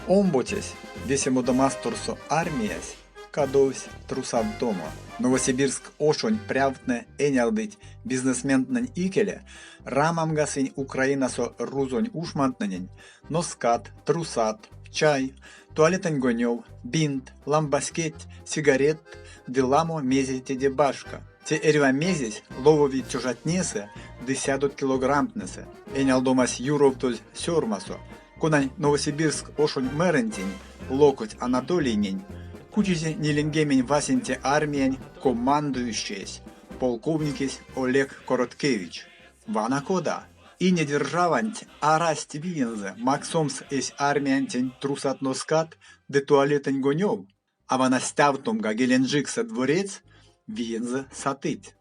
Омбоцесь, весе модамасторсо армиясь, кадовсь трусавтомо. Новосибирск ошонь прявтнэ энялдыть бизнесментнэнь икеле, рамамга сынь Украинасо рузонь ушмантнэнень носкат, трусат, чай, туалетэнь конёв, бинт, ламбаськеть, сигаретт ды ламо мезе теде башка. Те эрьва мезесь ловови тёжатнесэ ды сядот килограммтнесэ. Энялдомась юровтозь сёрмасо, конань Новосибирск ошонь мэрэнтень Локоть Анатолийнень кучизе ниленьгемень васенце армиянь командующеесь, полковникесь Олег Короткевич. Вана кода! Ине державанть арасть виензэ максомс эсь армиянтень трусат-носкат ды туалетэнь конёв, а вана стявтомга Геленджиксэ дворец виензэ сатыть.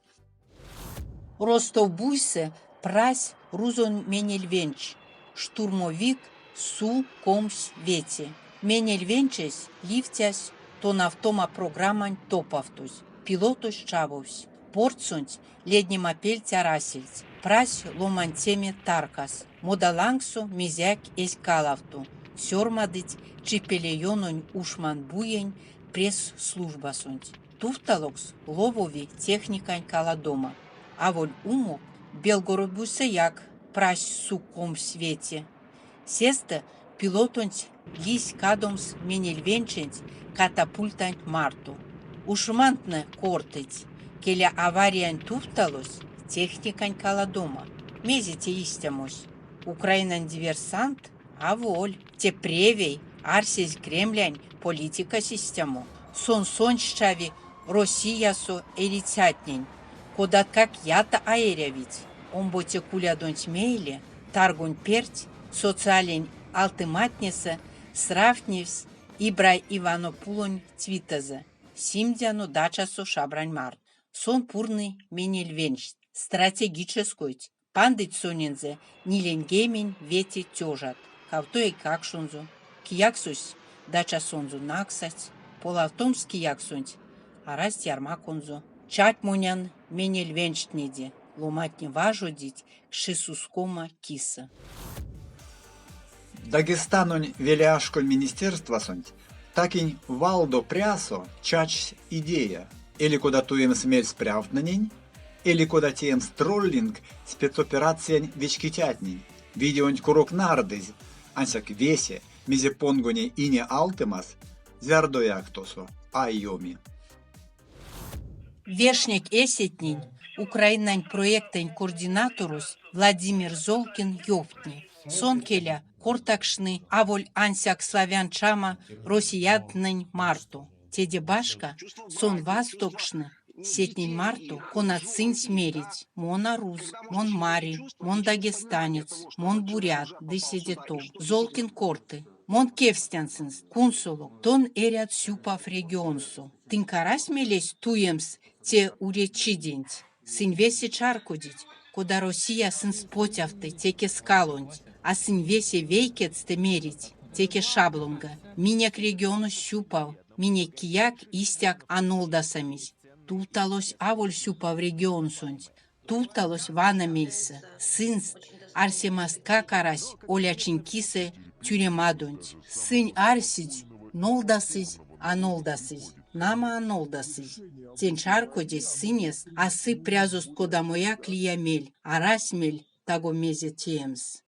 Ростовбуйсэ прась рузонь менельвенч, штурмовик Су-25. Менельвенчесь ливтясь тонавтома программанть топавтозь. Пилотось чавовсь. Бортсонть леднемапельть арасельть. Прась ломантеме таркас. Мода лангсо мезеяк эзь калавто, сёрмадыть Чипелеёнонь ушманбуень пресс-службасонть. Тувталокс ловови техникань каладома. Аволь умок Белгородбуйсэяк прась Су-25. Сестэ пилотонть лиссь кадомс менельвенченть катапультанть марто. Ушмантнэ кортыть, келя авариянь тувталось – техникань каладома. Мезе те истямось? Украинань диверсантт? Аволь. Те превей, арсезь Кремлянь политикась истямо. Сон сонсь чави Россиясо эрицятнень, кодаткак ятт а эрявить. Омбоце кулядонть мейле таргонь перть социалень алтыматнесэ сравтневсь Ибрай Иванопулонь твитэзэ: "Симдяно дачасо шабрань марто. Сон пурны менельвенчть, стратегическойть, пандыть сонензэ ниленьгемень вете тёжат, кавто эйкакшонзо. Кияксось дачасонзо наксадсь, полавтомс кияксонть арасть ярмаконзо. Чатьмонян менельвенчтнеде, ломантне важодить кшисускома кисэ. Дагестанонь велеашконь министерствасонть такинь валдо прясо чачсь идея: эли кода туемс мельс прявтнэнень, эли кода теемс троллинг спецоперациянь вечкицятнень. Видеонть курок нардызь, ансяк весе, мезе понгони ине алтымас, зярдояк тосо а ёми. Вешнек эсетнень Украинань проектэнь координаторось Владимир Золкин ёвтни: сон, келя, кортакшны аволь ансяк славян чама россиянтнэнь марто. Теде башка, сон вастокшны сетнень марто, конат сынсь мерить: «Мон а руз, мон мари, мон дагестанец, мон бурят» ды седе тов. Золкин корты: «Мон кевкстян сынст: кунсолок, тон эрят сюпав регионсо, тынк арась мелесь туемс те уречиденть? Сынь весе чарькодить, кода Россия сынст потявты теке скалонть, а сынь весе вейкетьстэ мерить, теке шаблонга: минек регионось сюпав, минек кияк истяк а нолдасамизь. Тувталось аволь сюпав регионсонть, тувталось вана мейсэ: сынст арсемасткак арась олячинь кисэ тюремадонть. Сынь арсить, нолдасызь, а нолдасызь, нама а нолдасызь. Тень чарькодезь, сынест а сы прязост кодамояк лия мель, арась мель таго-мезе теемс.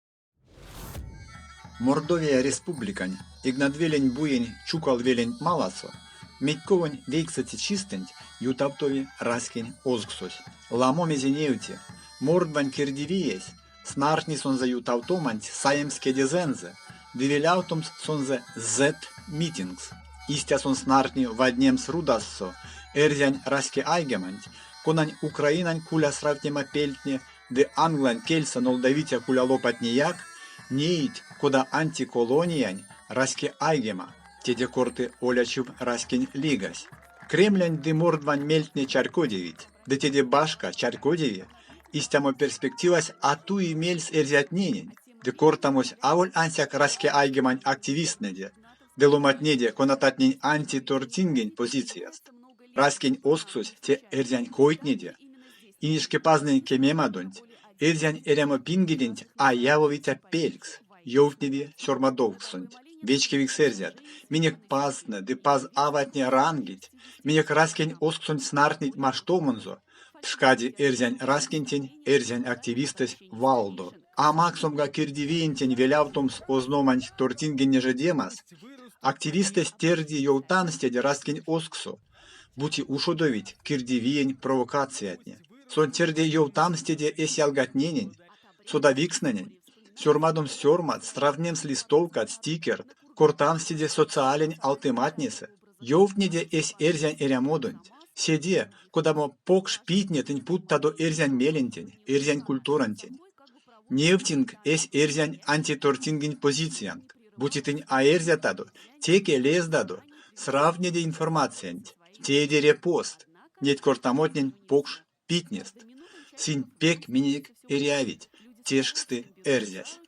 Мордовия Республикань Игнадвелень буень Чукал веленть маласо медьковонь вейксэце чистэнть ютавтови Раськень озксось. Ламо мезе невти, мордвань кирдивиесь снартни сонзэ ютавтоманть саемс кедезэнзэ ды велявтомс сонзэ Z-митингс. Истя сон снартни ваднемс рудазсо эрзянь раськеайгеманть, конань украинань кулясравтнема пельтне ды англань кельсэ нолдавиця кулялопатнеяк неить кода антиколониянь раськеайгема, теде корты Олячив раськень лигась. Кремлянь ды мордвань мельтне чарькодевить, ды теде башка чарькодеви, истямо перспективась а туи мельс эрзятненень, ды кортамось аволь ансяк раськеайгемань активисттнэде ды ломантнеде, конататнень антитортингень позицияст. Раськень озксось те эрзянь койтнеде, Инешкипазнэнь кемемадонть, эрзянь эрямопингеденть а явовиця пелькс, ёвтневи сёрмадовкссонть. Вечкевикс эрзят, минек пазтнэ ды паз-аватне рангить, минек Раськень Озксонть снартнить маштомонзо, пшкади эрзянь раськентень эрзянь активистэсь Валдо. А максомга кирдивиентень велявтомс озноманть тортингень нежедемас, активистэсь терди ёвтамс теде Раськень Озкссо, бути ушодовить кирдивиень провокациятне. Сон терди ёвтамс теде эсь ялгатненень, содавикстнэнень, сёрмадомс сёрмат, сравтнемс листовкат, стикерт, кортамс теде социалень алтыматнесэ, ёвтнеде эсь эрзянь эрямодонть, седе, кодамо покш питне тынь путтадо эрзянь мелентень, эрзянь культурантень. Невтинк эсь эрзянь антитортингень позициянк. Бути тынь а эрзятадо, теке лездадо, сравтнеде информациянть, тееде репост. Неть кортамотнень покш питнест. Сынь пек миненек эрявить, тешксты эрзясь.